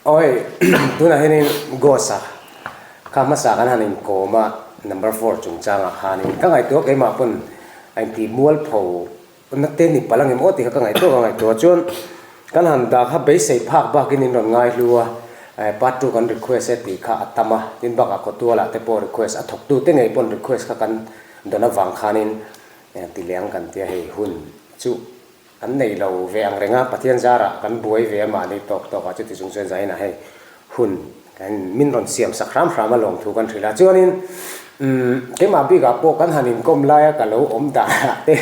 Aw hei tunah hianin Ghost-a kha hmasa kan han inkawm a, number four chungchangah khanin ka ngaihtuah keimah pawn a intih mualpho na te ni palh angem aw tih kha ka ngaihtuah ka ngaihtuah chuan kan han dah kha beisei phak bakin in rawn ngai hlu a, part two kan request e tih kha a tam a, tin bakah kawtualah te pawh request a thawktu te ngei pawn request kha kan dawn avang khanin ti leh ang kan tia hei hun chu Kan nei lo ve ang reng a, Pathian zarah kan buai ve a mahni tawk tawk ah chuti chung chuan zainah hei hun kan min rawn siam sak hram hram a lawmthu kan hrilh a. Chuanin umm keimah bikah pawh kan han inkawm laia ka lo awm dah ah te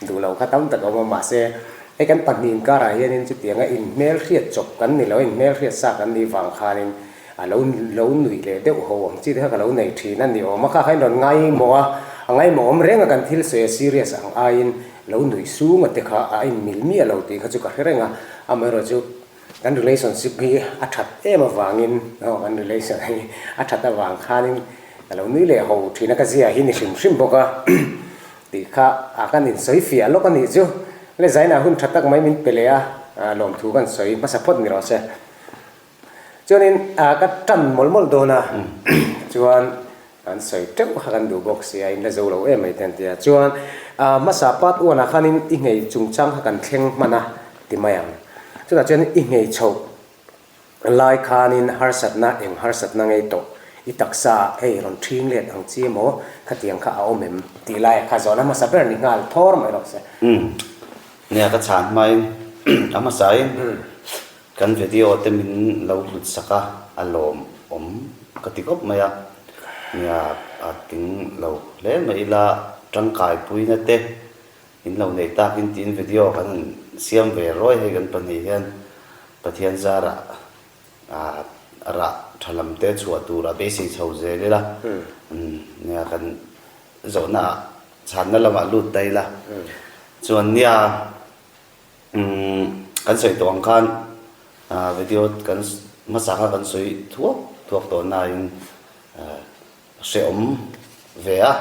duh lo kha tam tak a awm a, mahse hei kan pahnih inkarah hianin chutianga inhmel hriat chawp kan ni lo, inhmel hriat sa kan nih vang khanin a lo lo nuih leh deuh ho ang chi te kha ka lo nei thin a ni awm a, kha kha in rawn ngaimawh a, a ngaimawh awm reng a kan thil sawi a serious ang aiin Lo nuih sung a te kha a inmil miah lo tih kha chu ka hre reng a, amaherawh chu kan relationship hi a that em avangin aw kan relation hi a that avang khanin ka lo nui leh ho thin a, ka zia hi ni hrim hrim bawk a tih kha a kan insawi fiah lawk a nih chu. Le Zaina hun tha tak mai min pe leh a, lawmthu kan sawi hmasa phawt ni rawh se. Chuanin ka tan mawlh mawlh dawn a, chuan an sawi teuh kha kan duh bawk sia, in la zo lo em mai te an ti a. Chuan hmasa part one ah khanin i nghei chungchang kha kan thleng hman a ti mai ang. Chutah chuan i nghei chhoh lai khanin harsatna eng harsatna ngei tawh i taksa ah hei rawn ṭhing let ang chi emaw khatiang kha a awm em tih lai kha zawhna hmasa ber ni nghal thawr mai rawh se. Umm nia ka chhan hmain a hmasain Kan video te min lo hlut sak a, a lawm awm ka ti khawp mai a, nia a tling lo hle mai ila tangkai puina te in lo neih takin tiin video kan han siam ve ruai hei kan pahnih hian Pathian zarah ah rah tha lam te chhuah tur a beisei chho zel ila nia kan zawhna ah chhanna lamah lut ta ila chuan nia Umm kan sawi tawh ang khan video kan hmasa kha kan sawi thuak thuak tawh nain hrehawm ve a.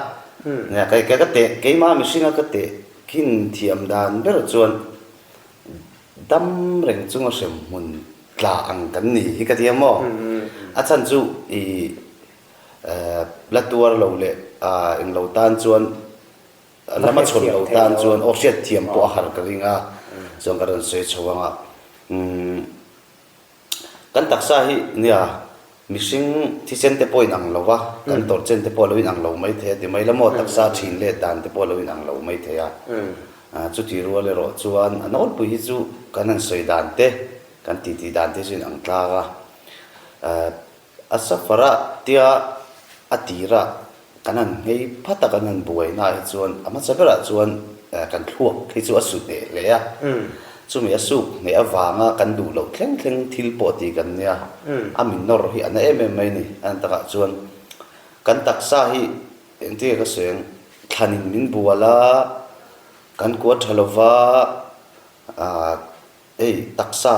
Nia kei ka teh keimah mihringa ka teh khin thiam dan ber chuan dam reng chunga hrem hmun tla ang kan ni hi ka ti a maw. A chhan chu ih la tuar lo leh englo tan chuan Lama chhawn lo tan chuan aw hriatthiam pawh a har ka ring a, chuan ka rawn sawi chho ang a. Umm kan taksa hi nia mihring thisen te pawh inang lo va, kan tawrh chen te pawh a lo inang lo mai thei a ti mai la maw, taksa thin let dan te pawh a lo inang lo mai thei a. Chuti rual erawh chuan a nawlpui hi chu kan han sawi dan te, kan titi dan te chu inang tlang a. A safar-a tia a tira kan han nghei phat a, kan han buaina ah hi chuan a hmasa berah chuan kan thluak hi chu a su hneh hle a. Chumi a suk hneh avanga kan duh loh thleng thleng thil pawh ti kan nia, a mi nawr hi a na em em mai a ni. A takah chuan kan taksa hi engtin nge ka sawi ang, thlanin min bual a, kan kua tha lova, Hei taksa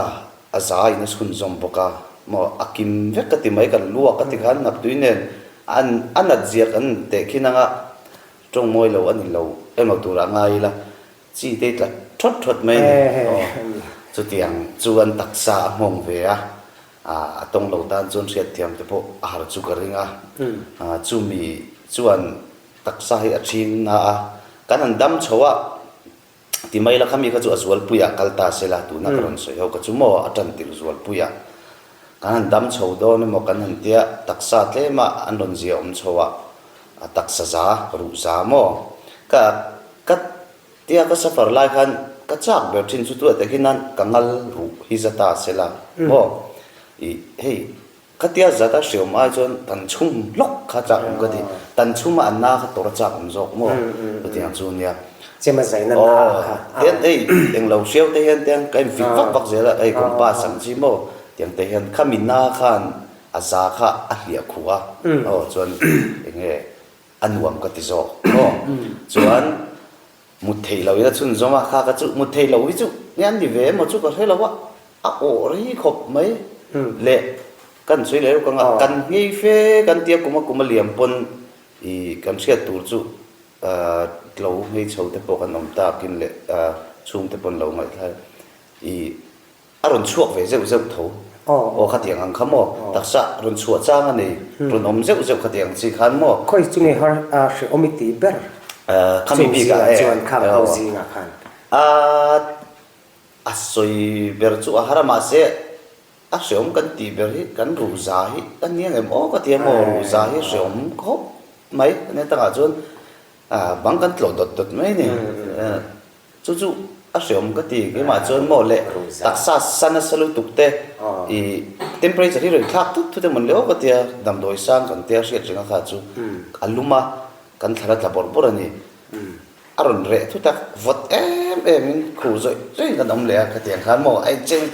a za in a chhunzawm bawk a, maw a kim vek ka ti mai kan luak a ti khan ngaptui nen an a nat zia kan teh khin anga tawng mawi lo a ni lo emaw turah ngai ila chi te tla thawt thawt mai a ni aw chutiang chuan taksa a nghawng ve a a tawng lo tan chuan hriatthiam te pawh a har chu ka ring a chumi chuan taksa hi a ṭhing na a kan han dam chho a. Ti mai la khami kha chu a zualpuiah kal ta se la, tuna ka rawn sawi ho kha chu maw a tan tirh zualpuiah kan han dam chho dawn emaw kan han tia taksa tlema an rawn zia awm chho a, a taksa za, ruh za maw ka ka tia ka suffer lai khan ka chak ber thin chu tuah takin nan ka ngal ruh hi za ta se la maw ih hei Khatia zat a hriawm ai chuan tan chhum hlawk kha chak awm ka ti. Tan chhuma an na kha tawrh a chak awm zawk maw? Chutiang chu nia. Chema zaina na kha. Tian hei englo hriau te hian tiang ka infit vak vak zel a, hei compass ang chi maw? Tiang te hian khami na khan a za kha a hliah khuh a, aw chuan enge a nuam ka ti zawk maw? Chuan mut theih loh in a chhunzawm a, kha ka chu mut theih loh hi chu nge an ni ve emaw chu ka hre lo a. A awh rei khawp mai leh kan sawi leh reuh kang a, kan nghei fe kan tia kum a kum a liam pawn ih kan hriat tur chu tlo nghei chho te pawh kan awm takin leh chhungte pawn lo ngaihthlai ih a rawn chhuak ve zeuh zeuh tho. Aw khatiang ang kha maw? Taksa rawn chhuah chang a nei, rawn awm zeuh zeuh khatiang chi khan maw? Khawi chu nge har a hrehawm i tih ber? Khami Chung bikah zingah e. chuan khang ho zingah khan. A a sawi ber chu a har a mahse a hrehawm kan tih ber hi kan ruhza hi a nia ngem aw ka ti a maw? Ruhza hi hrehawm khawp mai a nia takah chuan bang kan tlawh dawt dawt mai a ni. Chu chu a hreawm ka ti, keimah chuan maw le taksa sa nasa lutuk te i temperature hi rawn thlak thut thut emaw ni aw ka tia, damdawi sang kan tia hriat reng a kha chu a lum a, kan thla la tla bawrh bawrh a ni. A rawn reh thut a, vawt em em in khuh zawih zawih in kan awm leh a, ka tiang khan maw a incheng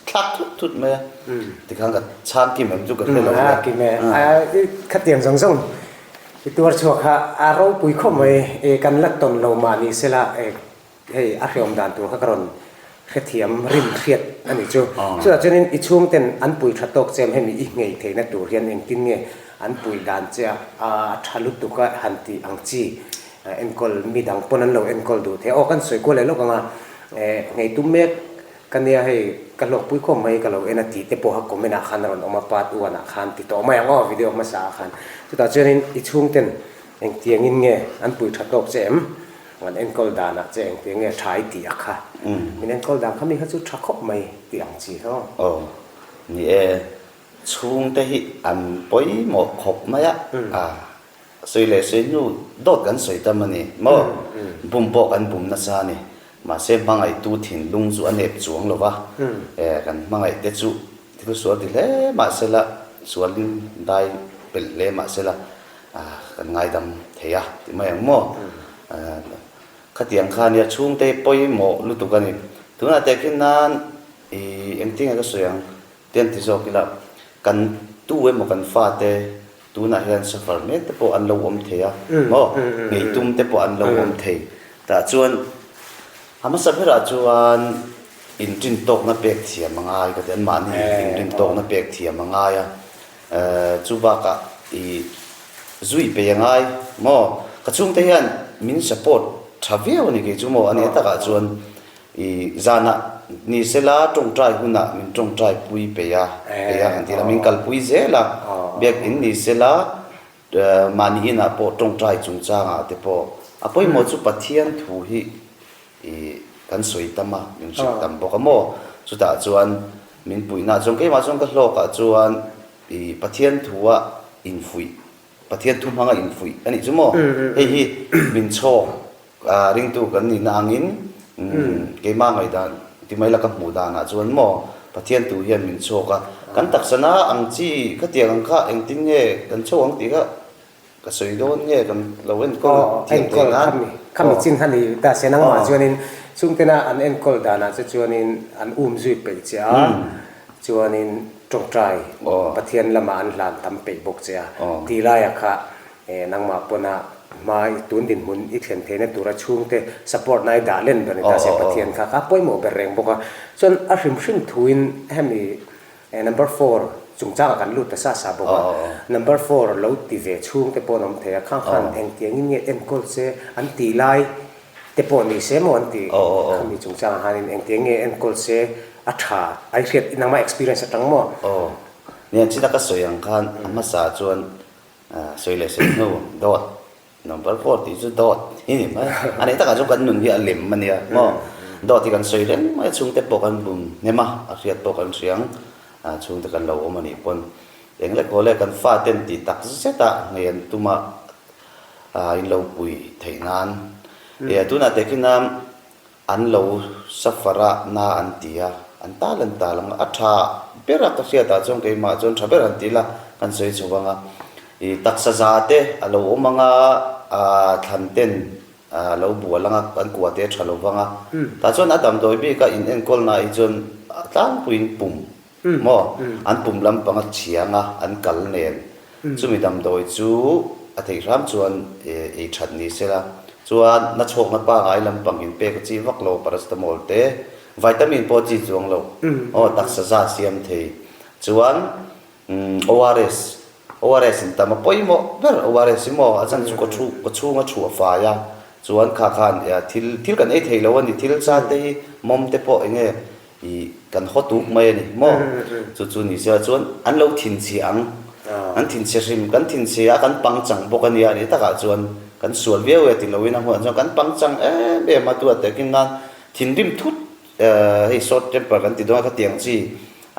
thlak thut thut mai a, tikhan ka chhang kim em chu ka hre lo le. Kim e, khatiang zawng zawng I tuar chhuak kha a ropui khawp mai e, kan la tawn lo mah ni sela e, hei a hreawm dan tur kha ka rawn hrethiam rim hriat a nih chu. Chutah chuanin i chhungten an pui tha tawk che em hemi i nghei theihna tur hian engtin nge an pui dan che a, a tha lutuk a han tih ang chi enkawl mi dang pawn an lo enkawl duh thei a. Aw kan sawi kual leh lawk ang a, e nghei tum mek Ka nia hei, ka hlawkpui khawp mai ka lo en a tih te pawha comment ah khan a rawn awm a, part one ah khan ti tawh mai ang aw video hmasa ah khan. Chutah chuanin i chhungten engtiangin nge an pui tha tawk che em? An enkawl danah che engtiang nge tha i tih a kha? Min enkawl dan kha mi kha chu tha khawp mai tih ang chi kha aw. Aw, ni e, chhungte hi an pawimawh khawp mai a, a sawi leh sawi hnu dawt kan sawi tam a ni maw? Bum pawh kan bum nasa a ni. Mahse hmangaihtu thinlung chu a nep chuang lo va, kan hmangaihte chu thil sual ti hle mahsela, sualin dai pelh hle mahsela kan ngaidam thei a ti mai ang maw? Khatiang kha nia chhungte pawimawh lutuk a ni. Tunah teh khin nan i engtin nge ka sawi ang te an ti zawk ila, kan tu emaw kan fate Tunah hian suffer mek te pawh an lo awm thei a, maw? Ngeitum te pawh an lo awm thei. Tah chuan a hmasa berah chuan inrintawkna pek thiam a ngai ka ti, anmahni inrintawkna pek thiam a ngai a. Chu bakah i zui pei a ngai, maw? Ka chhungte hian min support tha viau a ni kei chu maw? A nih takah chuan I zanah ni sela tawngtai hunah min tawngtai pui peih a, peih a kan ti la, min kalpui zel a, biakinn ni sela mahni inah pawh tawngtai chungchangah te pawh a pawimawh chu Pathian thu hi i kan sawi tam a, min hrilh tam bawk a maw? Chutah chuan min puihnaah chuan keimah chuan ka hlawkah chuan i Pathian thua infuih, Pathian thu hmanga infuih a nih chu maw? Hei hi min chhawk Ringtu kan nihna angin keimah ngaihdan ti mai la ka hmuh danah chuan maw Pathian tu hian min chhuak a, kan taksana ang chi khatiang ang kha engtin nge kan chhuak ang tih kha ka sawi dawn nge kan lo enkawl thiam theih nan. Khami chin kha ni ta se nangmah chuanin chungtena an enkawl danah che chuanin an um zui peih che a, chuanin tawngtai Pathian lamah an hlan tam peih bawk che a, ti laiah kha Nangmah pawna hma i tun dinhmun i thlen theihna tura chhungte support na i dah len ber ni ta se Pathian kha kha pawimawh ber reng bawk a. Chuan a hrim hrim thuin hemi number four chungchangah kan lut ta sa sa bawk a. Number four lo ti ve chhungte pawh an awm thei a, khang khan engtiangin nge enkawl se an tih lai te pawh ni se maw an ti khami chungchangah khanin engtiang nge enkawl se a tha a i hriat nangmah experience atang maw? Aw, nia china ka sawi ang khan a hmasa chuan Sawi leh sawi hnu dawt number four tih chu dawt hi ni mai a nih takah chuan kan nun hi a lem a nia maw dawt hi kan sawi reng mai a chhungte pawh kan bum hnem a a hriat pawh kan hria ang chhungte kan lo awm a nih pawn eng leh khaw leh kan faten tih tak zet a ngei an tum a in lo pui theih nan tunah te khin a An lo suffer a, na an ti a, an tal an tal ang a, a tha ber a ka hriat ah chuan keimah chuan tha ber han ti ila kan sawi chho ang a, i taksa za te a lo awm ang a, ah thlan ten a lo bual ang a, an kua te a tha lo vang a, tah chuan a damdawi bik a in enkawl na hi chuan a tlangpuiin pum Maw? An pum lampang a thiang a, an kal nen. Chumi damdawi chu a theih hram chuan ei that ni sela. Chuan na chhawkna pangai lampang in pek a chi vak lo, paracetamol te, vitamin pawh a chi chuang lo. Aw, taksa za siam thei. Chuan ORS, ORS in tam a pawimawh ber ORS hi maw? A chhan chu kaw chhu, kaw chhung a chhuah fai a, chuan kha khan thil, thil kan ei thei lo a ni, thil chan te hi mawm te pawh eng nge. I kan haw tuk mai a ni maw? Chu chu ni sia chuan an lo thinchhia ang. An thinchhe hrim, kan thinchhia a, kan pangchang bawk a nia ni takah chuan kan sual viau e ti loin a hmuh ah chuan kan pangchang em em a tua takin nan thinrim thut hei short temper kan ti dawn a khatiang chi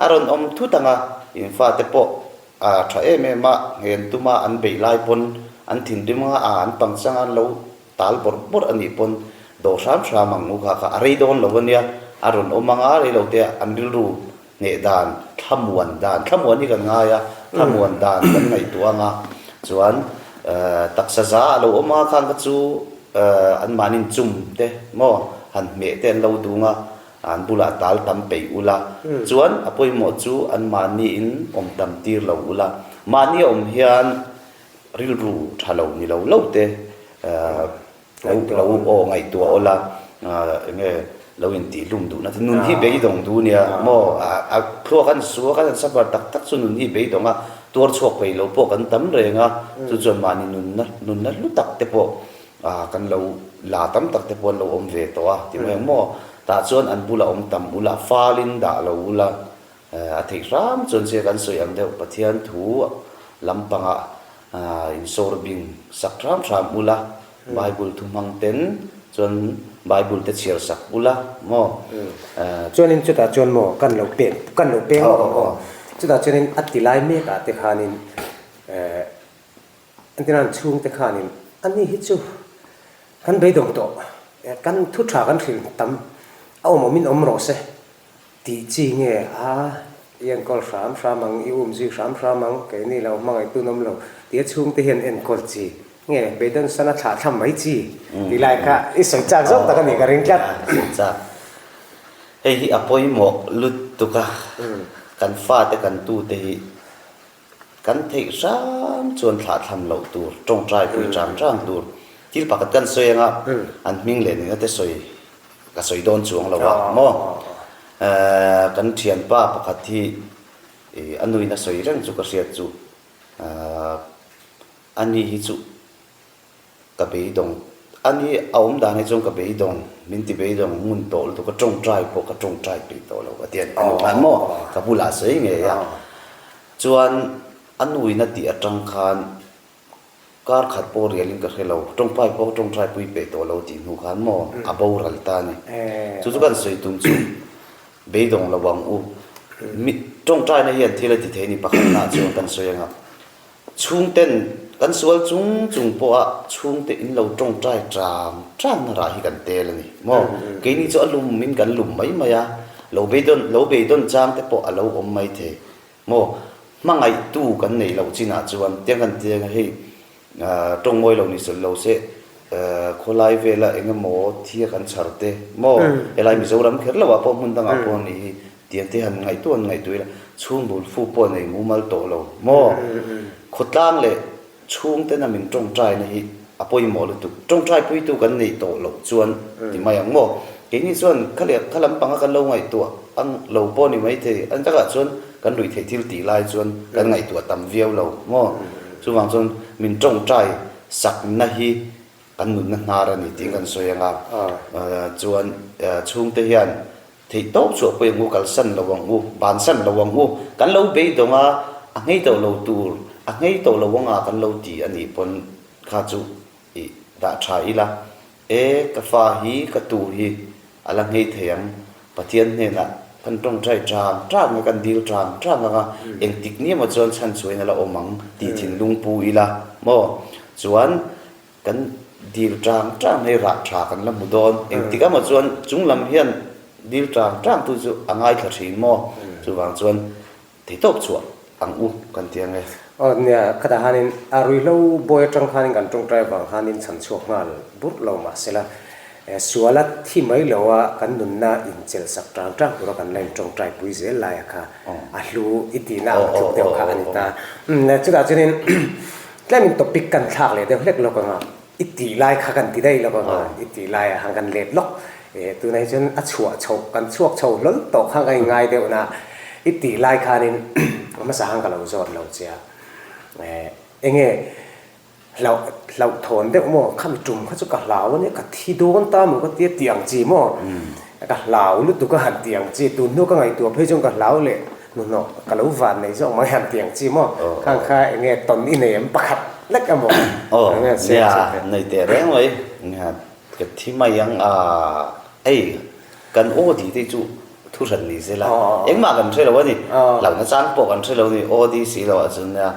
a rawn awm thut ang a, in fate pawh a tha em em a, nghen tuma an beih lai pawn an thinrim ang a, an pangchang a an lo Tal bawrh bawrh a nih pawn dawh hram hram ang u kha kha a rei dawn lo a nia, a rawn awm ang a, rei lo te an rilru hneh dan, thlamuan dan, thlamuan hi kan ngai a, thlamuan dan kan ngaihtuah ang a, chuan taksa za a lo awm a khang kha chu anmahni chum te maw han hmeh te an lo dung a, an bulah tal tam peih ula, chuan a pawimawh chu anmahniin awm tam tir lo ula, mahni a awm hian Rilru tha lo ni lo lo te lo lo aw ngaihtuah aw la enge lo intihlum duhna te nun hi beidawng duh nia maw a thluak an su a kan han suffer tak tak chu nun hi beidawng a tuar chhuak peih lo pawh kan tam reng a chu chuan mahni nunna nunna hlu tak te pawh kan lo la tam tak te pawh an lo awm ve tawh a ti mai ang maw tah chuan an bulah awm tam ula falin dah lo ula A theih hram chuan che kan sawi ang deuh Pathian thu lampangah insawr bing sak hram hram ula, Bible thu hmang ten chuan Bible te chhiar sak ula maw? Chuanin chutah chuan maw kan lo peng kan lo peng lawk ang aw. Chutah chuanin a ti lai mek ah te khanin entirnan chhungte khanin ani hi chu kan beidawng tawh kan thu tha kan hrilh tam a awm awmin awm rawh se. Tih chi nge a, i enkawl hram hram ang, i um zui hram hram ang, keini lo hmangaih tun awm lo tia chhungte hian enkawl chi nge beidawn sana thlah thlam mai chi tih lai kha i sawi chak zawk tak a ni ka ring tlat. Sawi chak. Hei hi a pawimawh lutuk a, kan fate kan tute hi kan theih hram chuan thlah thlam loh tur, tawngtai pui chang chang tur. Thil pakhat kan sawi anga an hming leh nihna te sawi Ka sawi dawn chuang lo a maw? Kan thianpa pakhat hi a nuin a sawi reng chu ka hriat chu a ni hi chu ka beidawng a ni a awm dan hi chuan ka beidawng min ti beidawng ngun tawh lutuk ka tawngtai pawh ka tawngtai peih tawh lo a ti a ni a nu khan maw ka bulah a sawi ngei a chuan a nuin a tih atang khan Kar khat pawh rialin ka hre lo, tawngpai pawh tawngtai pui peh tawh lo tih hnu khan maw a boral ta a ni. Chu chu kan sawi tum chu beidawng lo ang u. Mi tawngtaina hian thil a ti thei a ni pakhatnaah chuan kan sawi ang a, chhungten kan sual chung chung pawha chhungte in lo tawngtai tang tangna rah hi kan tel a ni maw. Keini chu a lum in kan lum mai mai a, lo beidawn lo beidawn chang te pawh a lo awm mai thei. Maw, hmangaihtu kan neih loh chinah chuan tiang kan ti anga hei tawng mawi lo ni sawlh lo se khawlai vela eng emaw thia kan chhar te maw helai Mizoram kher loh ah pawh hmun dangah pawh ni hi tiang te han ngaihtuah han ngaihtuah ila chhungbul fu pawh nei mumal tawh lo maw khawtlang leh Chhungtena min tawngtaina hi a pawimawh lutuk. Tawngtai puitu kan neih tawh loh chuan ti mai ang maw? Keini chuan kha leh kha lampanga kan lo ngaihtuah ang lo pawh ni maithei. An takah chuan kan ruih theih thil tih lai chuan kan ngaihtuah tam viau lo maw? Chuvang chuan min tawngtai sakna hi kan nunna hnar a ni tiin kan sawi ang a. Chuan chhungte hian Theih tawp chhuah pawh ang u, kalsan lo ang u, bansan lo ang u, kan lo beidawng a, a nghei tawh lo tur, a nghei tawh lo anga kan lo ti a nih pawn kha chu i dah tha ila, e ka fa hi ka tu hi a la nghei thei ang, Pathian hnenah kan tawngtai tang tang a, kan dil tang tang ang a, engtik ni emaw chuan chhanchhuahin a la awm ang tih thinlung pu ila maw? Chuan Kan dil tang tang hei rah tha kan la hmu dawn. Engtik emaw chuan chung lam hian dil tang tang tu chu a ngaithla thin maw? Chuvang chuan theitawp chhuah ang u kan ti ang e. Aw nia, khatah khanin a ruihhlo bawi atang khanin kan tawngtai avang khanin chhan chhuak nghal burh lo mahsela suala thi mai lo a kan nunna inchelh sak tang tang tura kan la intawngtai pui zel laia kha a hlu i tihna ang tluk deuh kha a ni ta. Chutah chuanin Tlemin topic kan thlak leh deuh hlek lawk anga i tih lai kha kan ti daih lawk anga i tih lai ah khan kan let lawk e tunah hi chuan a chhuah chhoh kan chhuak chho hlawl tawh khan kan inngai deuh na i tih lai khanin hmasa khan ka lo zawt lo che a e enge hlauh hlauhthawn deuh maw khami tum kha chu ka hlau ania ka thi dawn ta maw ka tia tih ang chi maw. Ka hlau lutuk a han ti ang chi, tun hnu ka ngaihtuah phei chuan ka hlau leh hnuhnawh ka lo van nei zawk mai han ti ang chi maw? Khang kha eng nge tawn i nei em pakhat lek emaw? Aw, nia, nei teh reng mai. Nia, ka thi mai ang a, hei kan aw tih te chu thu hran ni se la, engmah kan hre lo a ni, hlauhna chang pawh kan hre lo a ni, aw di si lo ah chuan nia,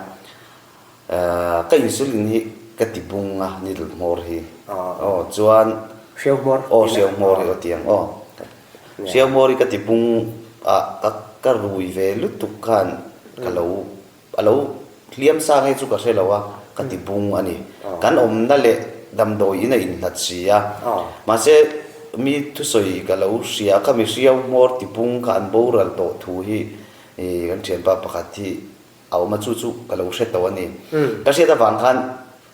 Ka insulin hi ka ti bung a needle hmawr hi aw chuan Hriau hmawr aw hriau hmawr hi aw tiang aw hriau hmawr hi ka ti bung a ka ka rui ve lutuk khan ka lo a lo hliam sang hi chu ka hre lo a ka ti bung a ni kan awmna leh damdawi in a inhlat si a mahse mi thusawi ka lo hria kha mi hriau hmawr ti bung kha an boral tawh thu hi kan thianpa pakhat hi A awm a, chu chu ka lo hre tawh a ni. Ka hriat avang khan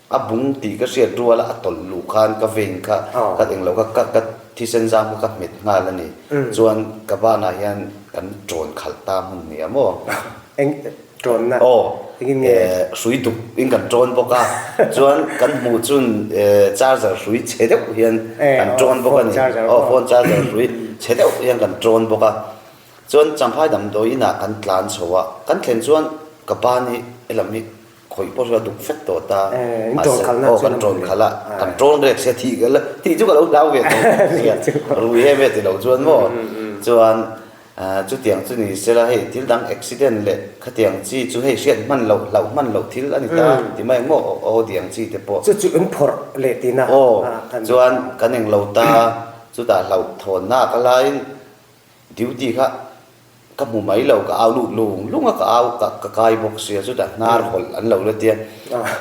a bung tih ka hriat ruala a tawlh luh khan ka vein kha ka englo kha ka ka thisen zam kha ka hmet nghal a ni. Chuan ka banah hian kan ṭawn khalh ta hmun nia maw? Eng ṭawnna? Aw, Engin nge? Hrui duk in kan ṭawn bawk a, chuan kan hmuh chun charger hrui chhe deuh hian kan ṭawn bawk a ni. Aw, phone charger hrui chhe deuh hian kan ṭawn bawk a. Chuan Champhai damdawi inah kan tlan chho a, kan thlen chuan ka pa nih helam hi khawih pawh hria duk fek tawh ta, mahse aw kan ṭawn khalh a, kan ṭawn rek sia thih ka la, thih chu ka lo hlau ve tawh sia, rui em e ti lo chuan maw, chuan chutiang chu ni sela hei thil dang accident leh khatiang chi chu hei hriat hman loh hlauh hman loh thil a ni ta ti mai ang maw aw tiang chi te pawh. Chu chu in phawrh leh tina. Aw chuan kan englo ta, chutah hlauh thawnna ka laiin Duty kha ka hmu mai lo, ka au lut lung lung a, ka au ka ka kai bawk sia, chutah hnar hawlh an lo la tia,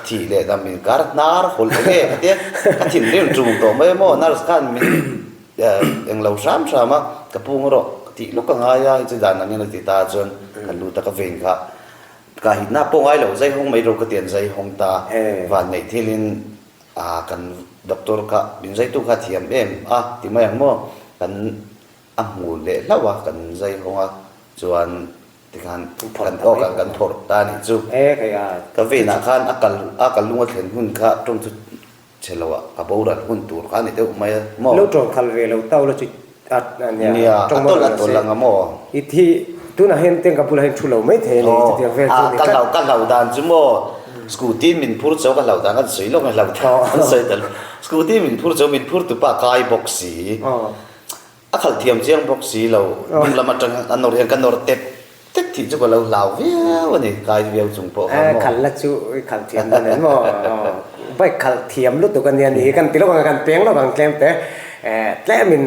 thih leh dam in kar hnar hawlh eng nge ka tia, ka thinrim ṭum tawh mai maw, nurse khan min eng lo hram hram a, ka pung erawh ka tih lawk a ngai a, hei chu dan angin a ti ta chuan ka lut a, ka vein kha ka hitna pawh ngai lo, zai hawng mai ro ka ti an zai hawng ta, vanneih thilin kan doctor kha min zaitu kha thiam em a ti mai ang maw, kan. A hmu leh hlauh a, kan zai hawng a, chuan tikhan kan aw kan kan phawrh ta anih chu. Ka venah khan a kal a ka lung a thlen hun kha tawng chu chhe lo ah ka boral hun tur kha a ni deuh mai a maw. Lo tawng khal ve lo tau la chu a nia a tawlh a tawlh ang a maw. I thi tunah hian teng ka bulah hian thu lo mai thei a ni chutiang vel chu ni tlat. Ka ka hlauh dan chu maw scooty min phur cho ka hlauh dan kan sawi lawk a hlauh dan kan sawi ta lo scooty min phur cho min phur tupa kai bawk si. A khalh thiam chiang bawk si lo, hnung lam atang a nawr hian ka nawr tep tep tih chu ka lo hlau viau a ni, kai viau chung pawh khan maw. Khalh la chu i khalh thiam dan em maw? Bike khalh thiam lutuk a nia ni hi, kan ti lawk ang, kan peng lawk ang tlem te, tlemin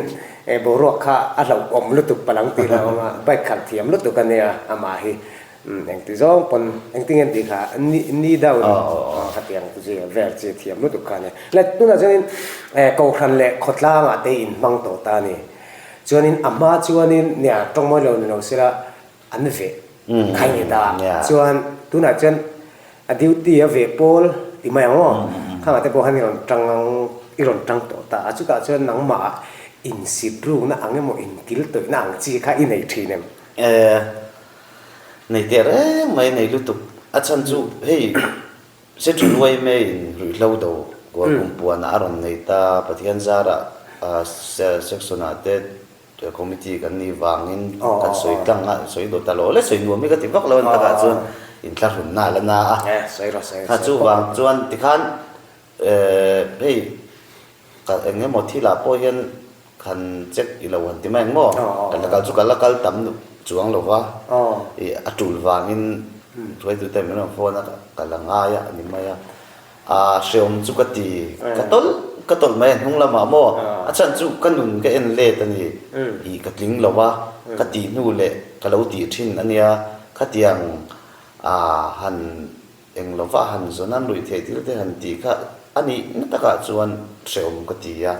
boruak kha a hlauhawm lutuk palang tih hlauhawm a, bike khalh thiam lutuk a nia amah hi. Engti zawng pawn engtin nge tih kha ni down khatiang chi vel chi thiam lutuk kha a ni. Le tunah chuanin Kohhran leh khawtlangah te inhmang tawh ta a ni. Chuanin a hma chuanin nia tawngmawi lo ni lo sela an veh kha ni ta. Chuan tunah chuan a duty a veh pawl ti mai ang aw. Khangah te pawh khan i rawn tang i rawn tang tawh ta a. Chutah chuan nangmah insit rukna ang emaw inkil tawihna ang chi kha i nei thin em? Nei teh reng mai nei lutuk. A chhan chu hei Central yma in ruihhlo do kual kum puanah a rawn nei ta, Pathian zarah section ah te committee kan nih vangin kan sawi tlang a, sawi dawt ta lo le sawi nuam hi ka ti vak lo a ni takah chuan inthlahrunna a la na a. Kha chuvang chuan tikhan hei Ka eng emaw thilah pawh hian khan check i lo han ti mai ang maw? Kan la kal chu ka la kal tam chuang lo va, i a tul vangin hruaitute min rawn phone a, ka la ngai a ni mai a. Aa hreawm chu ka ti, ka tawlh ka tawlh mai a hnung lamah maw? A chhan chu ka nun ka en let a ni, i ka tling lo va, ka tih hnu leh ka lo tih thin a nia, khatiang aa han Eng lova han zawn a nuih theih thil te han tih kha a nih na takah chuan hrehawm ka ti a,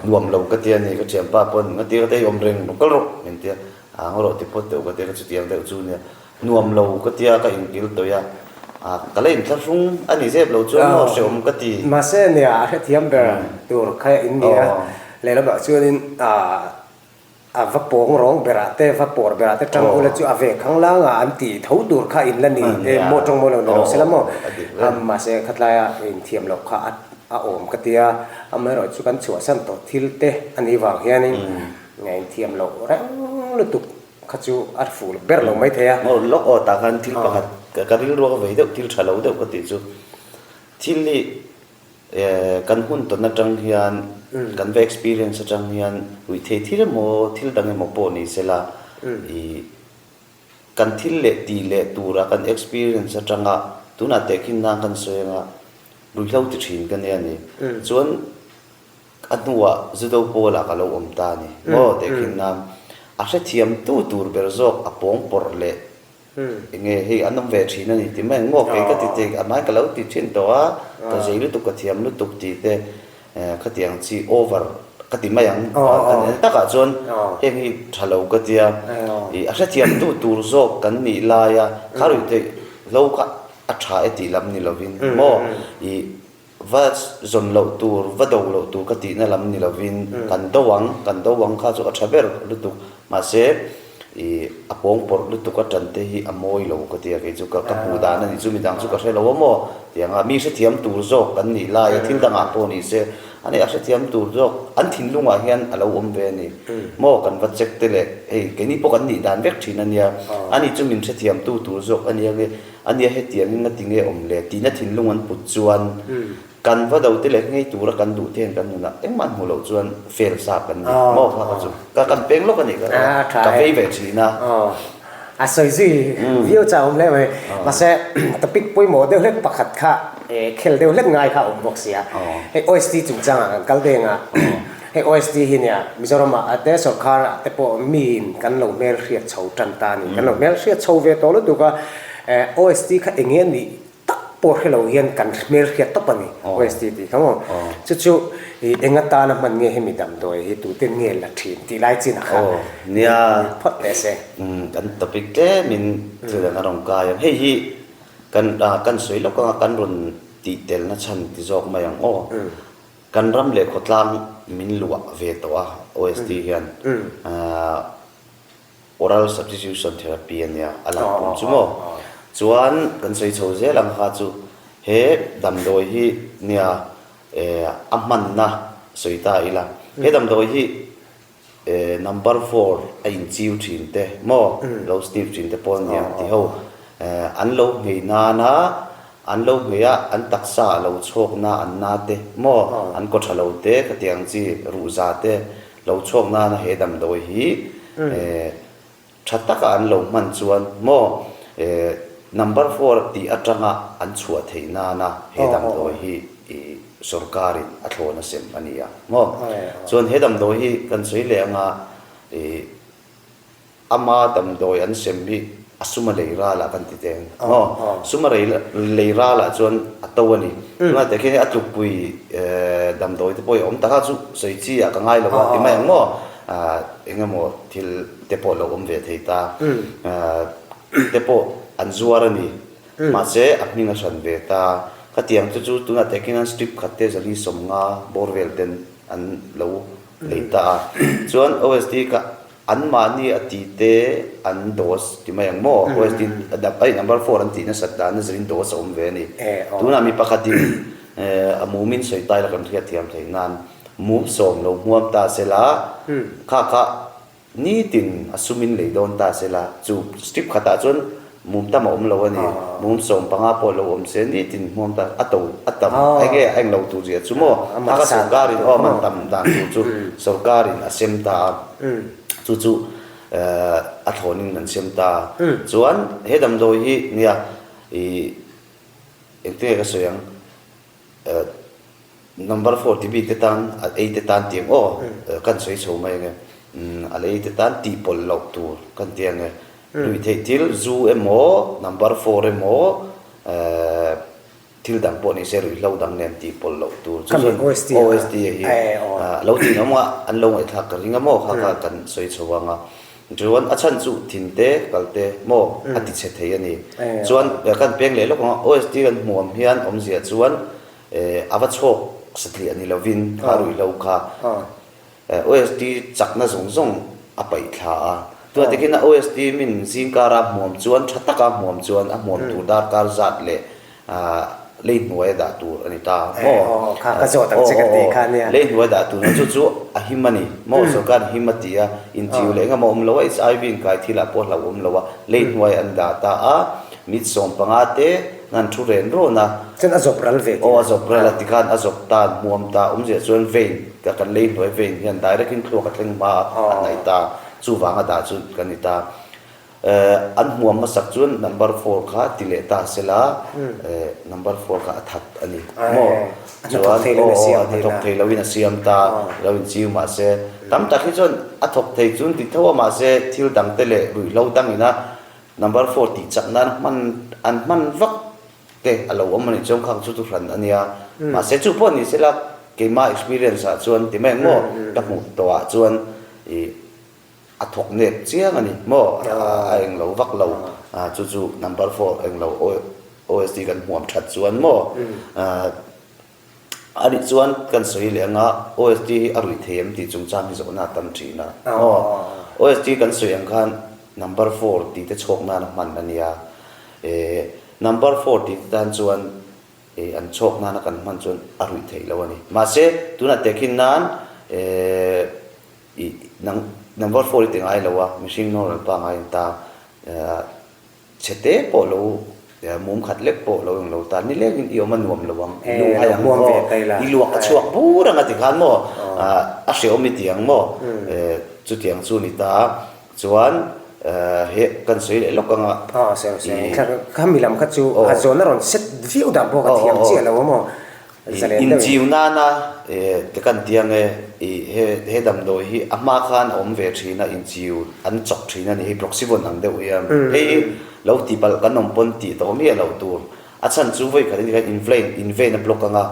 nuam lo ka ti a ni, ka thianpa pawn nga ti ka ti a, i awm reng rawh kal rawh min ti a, aa ngaw rawh ti phawt deuh ka ti a, ka chutiang deuh chu nia, nuam lo ka ti a, ka inkil tawih a, aa ka la inthlahrung a ni zep lo chuan maw hrehawm ka ti. Mahse nia a hrethiam ber tur kha in ni a, lehlamah chuanin aa A va pawng rawng berah te, va pawr berah te tang ula chu a ve khang lang a, an ti tho tur kha in la ni e maw tawng maw lo ni lo sela maw. Mahse khatlaia inthiam loh kha a awm ka tia, amaherawhchu kan chhuahsan tawh thil te a nih vang hianin. Ngainthiam loh reng lutuk kha chu a fuh ber lo maithei a. Ngaw lawk aw tah khan thil pakhat ka rilru a vei deuh thil tha lo deuh ka tih chu thil hi kan hun tawn atang hian kan va experience atang hian ruihtheih thil emaw thil dang emaw pawh ni sela ih kan thil leh tih leh tura kan experience atanga tunah tehkhin nan kan sawi anga ruihhlo ti thin ka nia ni chuan A hnuah Judo pawlah ka lo awm ta a ni maw tehkhin nan a hrethiam tu tur ber zawk a pawng pawrh leh enge hei an awm ve thin a ni ti mai ang maw kei ka ti thei a hmai ka lo ti thin tawh a ka zei lutuk ka thiam lutuk tih te khatiang chi over ka ti mai ang takah chuan heng hi tha lo ka tia ih a hrethiam tu tur zawk kan nih laia kha ruih theih hlo kha a tha e tih lam ni lovin maw ih Va zawn loh tur, va do loh tur ka tihna lam ni lovin kan do ang, kan do ang kha chu a tha ber lutuk. Mahse, ih a pawng pawrh lutuk a tan te hi a mawi lo ka ti a, kei chu ka ka hmuh dan a ni chu, midang chu ka hre lo a maw? Tiang a, mi hrethiam tur zawk kan nih lai a, thil dangah pawh ni se, a ni a hrethiam tur zawk an thinlungah hian a lo awm ve a ni maw? Kan va check te leh hei keini pawh kan nih dan vek thin a nia, ani chu min hrethiam tu tur zawk a nia nge? A nia hetiangin nga tinge awm le tihna thinlung an put chuan kan va do te leh ngei tura kan duh te hian kan nunah engmah hmuh loh chuan fail sa kan ni maw kha kha chu ka kan peng lawk a nih ka ka vei ve thin a. A sawi zui viau chau awm hle mai. Mahse topic pawimawh deuh hlek pakhat kha khel deuh hlek ngai kha a awm bawk sia. Hei OST chungchangah kan kal deng a. Hei OST hi nia Mizoramah a te sorkar ah te pawh miin kan lo hmelhriat chho tan ta a ni. Kan lo hmelhriat chho ve tawh lutuk a, OST kha eng nge nih tak pawh hre lo hian kan hmelhriat tawp a ni OST tih kha maw. Chu chu eng atana hman nge hemi damdawi hi tuten nge la thin tih lai chin a kha Nia phawt teh se. Kan topic tlemin thil dang a rawn kai ang. Hei hi kan kan sawi lawk anga kan rawn tih telna chhan ti zawk mai ang aw. Kan ram leh khawtlang min luah ve tawh a, OST hian Oral Substitution Therapy a nia, a lang pum chu maw? Chuan kan sawi chho zel ang kha chu he damdawi hi nia a hmanna sawi ta ila, he damdawi hi Number four a inchiu thin te maw lo sniff thin te pawh an ni ang ti ho an lo nghei nana an lo nghei a an taksa a lo chhuak na an na te maw an kaw tha lo te khatiang chi ruhza te lo chhuak nana he damdawi hi Tha taka an lo hman chuan maw number four tih atanga an chhuah theih nana he damdawi hi sorkarin a thlawn a sem a ni a maw. Chuan he damdawi hi kan sawi leh anga ama damdawi an sem hi a sum a lei ralah kan ti teng maw. Sum a lei ralah chuan a to a ni. Tunah teh khian a tlukpui damdawi te pawh hi a awm taka chu sawi chi ah ka ngai lo a ti mai ang maw. Eng emaw thil te pawh lo awm ve thei ta te pawh an zuar a ni. Mahse a hming a hran ve ta. Khatiang te chu tunah teh khian strip khat te zali 50 bawr vel ten an lo lei ta a. Chuan OSD kha anmahni a ti te an dose ti mai ang maw? OSD ai number four an tih nasat dan a zirin dose a awm ve a ni. Tunah mi pakhatin a mumin sawi tai la kan hriatthiam theih nan Mum 10 lo hmuam ta se la, kha kha nitin a sumin lei dawn ta se la, chu strip khatah chuan mum tam a awm lo a ni. Mum 15 pawh lo awm se nitin hmuam ta a to a tam eng nge a eng lo tur zia chu maw? Kha kha sorkarin aw a man tam dan tur chu sorkarin a sem ta a, chu chu a thlawnin an sem ta a. Chuan he damdawi hi nia ih engtin nge ka sawi ang? Number four ti bik te tan a ei te tan tih ang aw kan sawi chho mai ange a lei te tan tih pawlh loh tur kan ti ange lui theih thil zu emaw number four emaw thil dang pawh ni se ruihhlo dang nen tih pawlh loh tur chu chuan OST a hi lo tih awm a an lo ngaihthlak ka ring a maw kha kha kan sawi chho ang a. Chuan a chhan chu thin te kal te maw a ti chhe thei a ni. Chuan kan peng leh lawk ang a, OST kan hmuh ang hian awmzia chuan a va chhawk satliah ni lovin kha ruihhlo kha OST chakna zawng zawng a paih thla a. Tunah te khian a OST min zingkara hmuam chuan tha taka hmuam chuan a hmuam tur darkar zat leh. Lei hnuaia dah tur a ni ta maw? Aw, kha ka zawt ang che ka tih kha nia. Lei hnuaia dah tur chu chu a him a ni maw? Sorkar him a ti a, inchiu leh engemaw awm lo a, HIV inkai thilah pawh hlauhawm lo a, lei hnuai an dah ta a, mit 15 te an thu ren rawn a. Chuan a zawp ral ve tih. Aw, a zawp ral a, tikhan a zawp ta, an hmuam ta, awmzia chuan vein, kan lei hnuai vein hian direct in thluak a thleng hma a, a hnaih ta, chuvanga dah chu kan ni ta. An hmuam hmasak chuan number four kha ti leh ta sela, number four kha a that a ni maw? Chuan aw aw a hnathawk thei loin a siam ta, lo inchiu mahse tam tak hi chuan a thawk thei chu an ti tho a, mahse thil dang te leh ruihhlo dangin a number four tih chak nan hman an hman vak te a lo awm a nih chuan khang chu chu hran a nia. Mahse chu pawh ni sela keimah experience ah chuan ti mai ang maw? Ka hmuh tawhah chuan ih A thawk nep chiang a ni maw? A eng lo vak lo. Chu chu number four eng lo OSD kan hmuam that chuan maw? A nih chuan kan sawi leh anga OSD hi a ruih thei em tih chungchang hi zawhna a tam thin a. OSD kan sawi ang khan number four tih te chhawk nan a hman a nia. Number four tih te tan chuan an chhawk nana kan hman chuan a ruih theih lo a ni. Mahse tunah tehkhin nan I nang number four i ti ngai lo a, mihring normal pangngai in ta chhe te pawh lo mum khat lek pawh lo eng lo ta ni leng in i awm a nuam lo ang, i lu hai ang maw, i luak a chhuak bur ang a ti khan maw, a hrehawm i ti ang maw, chutiang chu ni ta chuan he kan sawi leh lawk ang a. Aw sawi sawi khami lam kha chu a zawn a rawn set viau dan pawh ka thiam chiah lo a maw. Inchiu nana te kan ti ang e, i he damdawi hi a hma khan a awm ve thin a, inchiu an chawk thin a ni, hei Proxyvon ang deuh hian hei lo ti palh kan awm pawn tih tawh miah loh tur, a chhan chu vawi khat in khan invein invein a block ang a,